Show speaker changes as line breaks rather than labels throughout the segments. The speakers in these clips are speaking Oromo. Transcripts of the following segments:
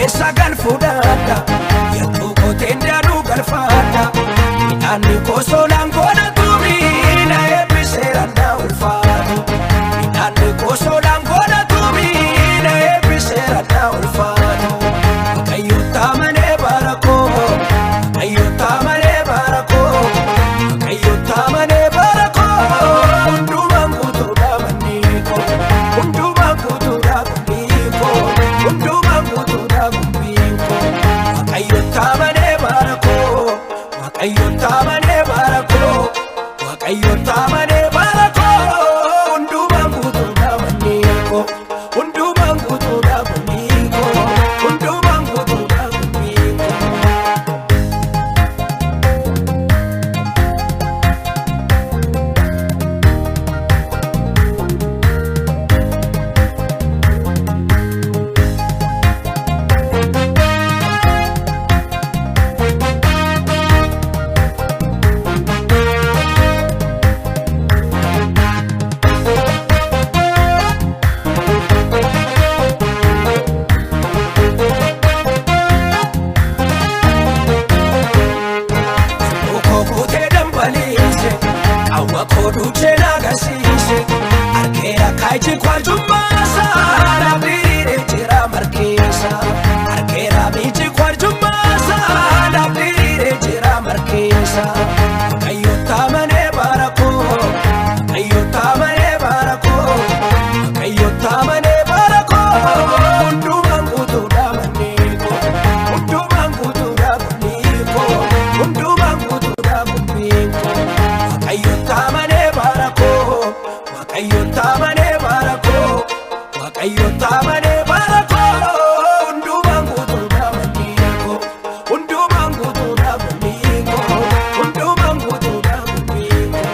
Sagal fudhadha yattuu kooteen daanuu galfadha midhaanni koosolaan godhatu miila eebbiseera na ulfaatu midhaanni koosolaan godhatu miila eebbiseera na ulfaatu Waaqayyoota malee bara koo Waaqayyoota malee bara koo Waaqayyoota malee bara koo hundumaan guutuudha manni koo hundumaan guutuudha gumbii koo hundumaan guutuudha gumbii koo Waaqayyoota malee bara koo Waaqayyoota malee bara koo Waaqayyoota malee bara koo hundumaan guutuudha manni koo hundumaan guutuudha gumbii koo hundumaan guutuudha gumbii koo. Ukoo kuutee dambaliise qawwa koo duuchee na agarsiise harkeera kaayichi kwarjummaasa naaf diriiree jira markeessa harkeera miichi kwarjummaasa naaf diriiree jira markeessa Waaqayyoota malee bara koo Waaqayyoota malee bara koo Waaqayyoota malee bara koo hundumaan guutuudha manni koo hundumaan guutuudha gumbii koo hundumaan guutuudha gumbii koo Waaqayyoota malee bara koo Waaqayyoota malee bara koo Waaqayyoota malee bara koo hundumaan guutuudha manni koo hundumaan guutuudha gumbii koo hundumaan guutuudha gumbii koo.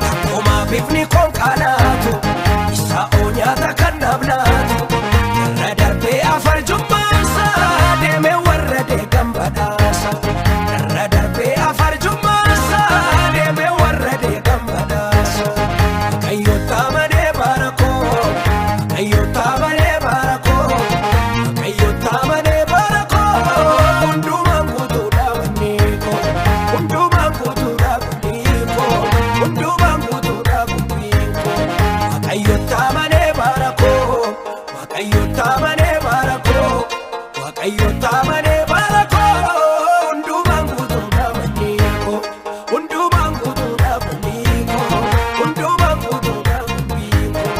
Akkuma bifni konkolaato isa nyaata kan nablaatu irra darbee afar jummaasa deemee warra deegan badhaasa irra darbee afar jummaasa deemee warra deegan badhaasa Waaqayyoota malee bara koo Waaqayyoota malee bara koo Waaqayyoota malee bara koo hundumaan guutuudha manni koo hundumaan guutuudha gumbii koo hundumaan guutuudha gumbii koo Waaqayyoota malee bara koo Waaqayyoota malee bara koo Waaqayyoota malee bara koo hundumaan guutuudha manni koo hundumaan guutuudha gumbii koo hundumaan guutuudha gumbii koo.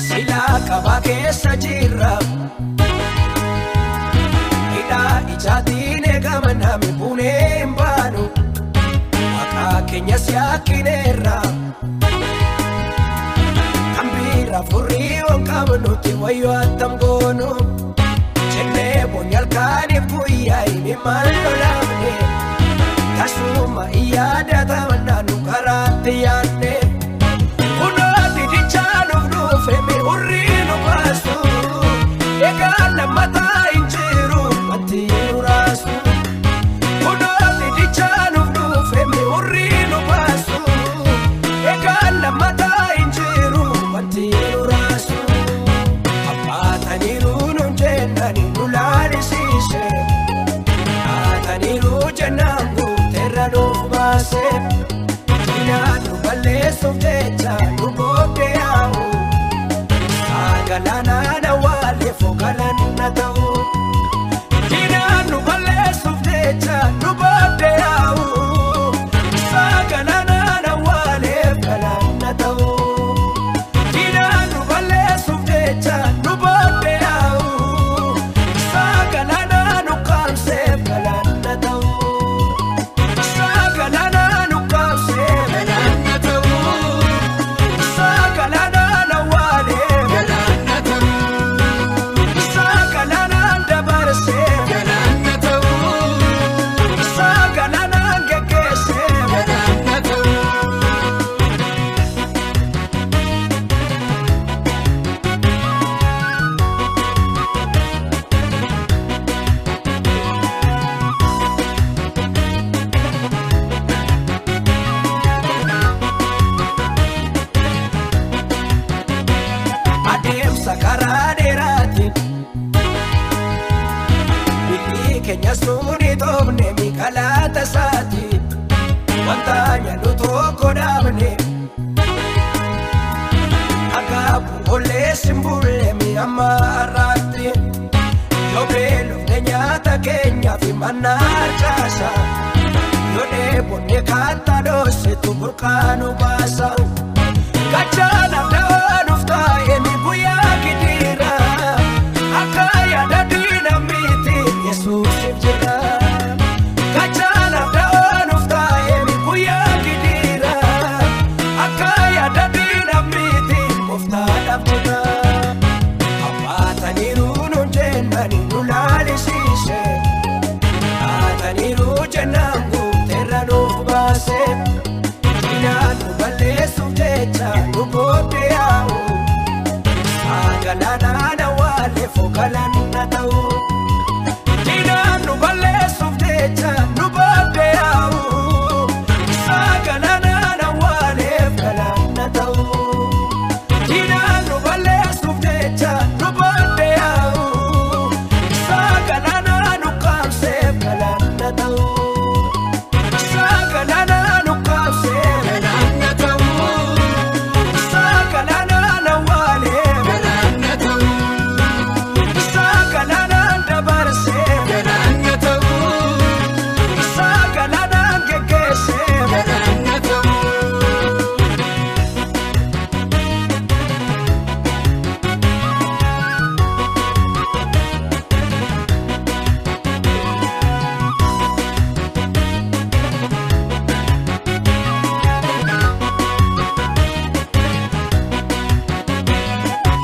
Silaa qabaa keessa jirra hidhaa ijaatiin eegama nami bunee hin baanu maqaa keenya siyaakkineerra kan biira furrii on qabnuti wayyoo attam goonu jennee boonyi halkaaniif guyyaa himi maal lolaafne tasuma hin yaadatamanna nu karaatti yaadne. Kunoo didichaa nuuf dhufe mi'urrii nu baasu egaa lammataa hin jiru wanti nu raasu. Kunoo didichaa nuuf dhufe mi'urrii nu baasu egaa lammataa hin jiru wanti nu raasu. Abbaataniiru nuun jennani nu laalisiise haataniiru jennaan guuteerra nuuf baase. Diinaa nu balleessuuf jecha nu booddee yaa'u Saagalaanaan awwaaleef galanna ta'u. Diinaa nu balleessuuf jecha nu booddee yaa'u Saagalaanaan awwaaleef galanna ta'u. Diinaa nu balleessuuf jecha nu booddee yaa'u Saagalaanaan ukkaamseef galanna ta'u. Saagalaanaan ukkaamseef galanna ta'u. Keenyas nuuni toofne miikalaata isaati. Wanta nyaannu tokko dhaabne. Akka bu'oolee simbulle mi'a maaraatti. Yoo beelofne nyaata keenyaa fi mana harcaasa. Yoo dheebonne kattaa dhoositu burqaa nu baasa. Gachaana dhawaa taa'ee mi guyyaa gidiira. Akka yaada diina miti Yesuusiif jira. Gachaana dhawaa taa'ee mi guyyaa gidiira. Akka yaada diina miti gooftaadhaaf jira. Abbaataniiru nuun jennaan nu laalisiise. Haataniiru jennaan guuteerra nuuf baase. Diinaan nu balleessuuf jecha nu booddee yaa'u. Saagalaanaan awwaalee fogalanna ta'u. Diinaan nu balleessuuf jecha nu booddee yaa'u. Saagalaanaan awwaalee fogalanna ta'u. Diinaan nu balleessuuf jecha nu booddee yaa'u. Saagalaanaan nu qaamsee fogalanna ta'u. Saagalaanaan nu qaamsee
Galanna ta'u,
saagalaanaan awwaalee.
galanna ta'u,
Saagalaanaan dabarsee.
galanna ta'u,
Saagalaanaan geggeessee.
galanna ta'u.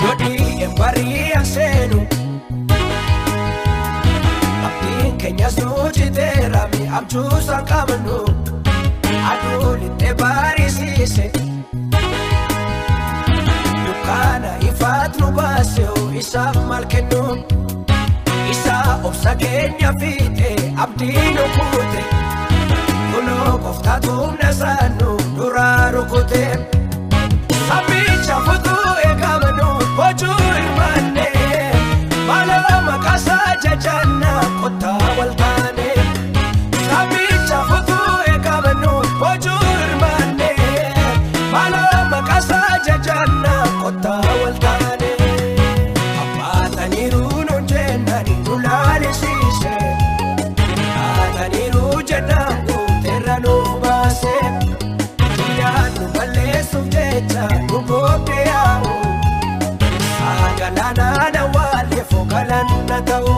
Yoo dhi'een bari'an seenu. Abdiin keenyas nu citeera mi abjuusan qabnu. Aduu lixee barisiise. Dukkaana ifaat nu baase isaaf maal kennu. Isa obsa keenya fiixee abdii nu kuute. Kunoo gooftaatu humna isaa nu duraa rukute. Sammicha futuu eegamnu boojuu hirmaanne. Maaloo maqaasaa jajanna kottaa wal taane. Sammicha futuu eegamnu boojuu hirmaanne. Maaloo maqaasaa jajanna kottaa wal taane. Abbaataniiru nuun jennaan nu laalisiise. Haataniiru jennaan guuteerra nuuf baase. Diinaan nu balleessuuf jecha nu booddee yaa'u. Saagalaanaan awwaalee fogalanna ta'u.